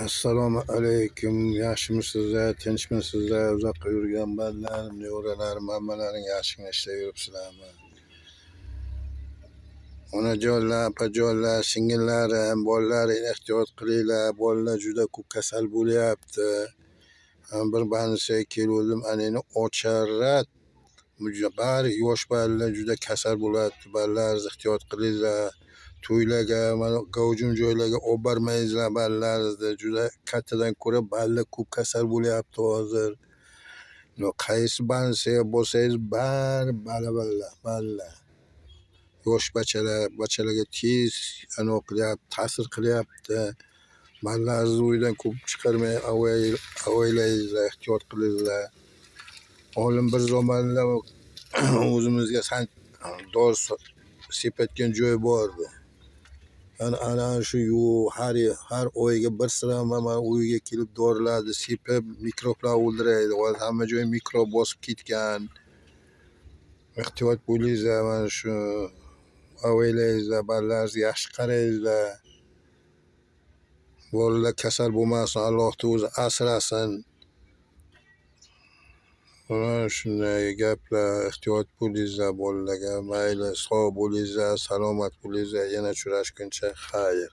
Assalomu alaykum, yaxshimisizlar, tinchmisizlar, uzoqqa yurgan bolalarim, nevaralarim, hammalaring yaxshigina ishda yuribsizlarmi? Onajonlar, opajonlar, singillarim, bolalaring ehtiyot qilinglar, bolalar juda ko'p kasal bo'lyapti. Bir больницаga keluvdim, ana endi ocharat, bari yosh bolalar juda kasal bo'lyapti, bolalaringizni ehtiyot qilinglar. To'ylarga, mana gavjum joylarga olib bormaysizlar bolalaringizni, juda kattadan ko'ra bolalar ko'p kasal bo'lyapti hozir. Qaysi больницаga borsangiz bari bala bolalar, bolalar. Yosh bachalar, bachalarga tez anavi qilyapti, ta'sir qilyapti. Bolalaringizni uydan ko'p chiqarmay avaylaysizlar, ehtiyot qilinglar. Oldin bir zamonlar o'zimizga dori sepayotgan joy bordi. Ana shu yo'q, har oyga bir sira mana uyga kelib dorilarni sepib, mikroblar o'ldiraydi. Hozir hamma joy mikrob bosib ketgan. Ehtiyot bo'linglar, mana shu avaylaysizlar, bolalaringizga yaxshi qaraysizlar. Bolalar kasal bo'lmasin, Allohni o'zi asrasin. Mana shunday gaplar, ehtiyot bo'linglar bolalarga. Mayli, sog' bo'linglar, salomat bo'linglar. Yana uchrashguncha xayr.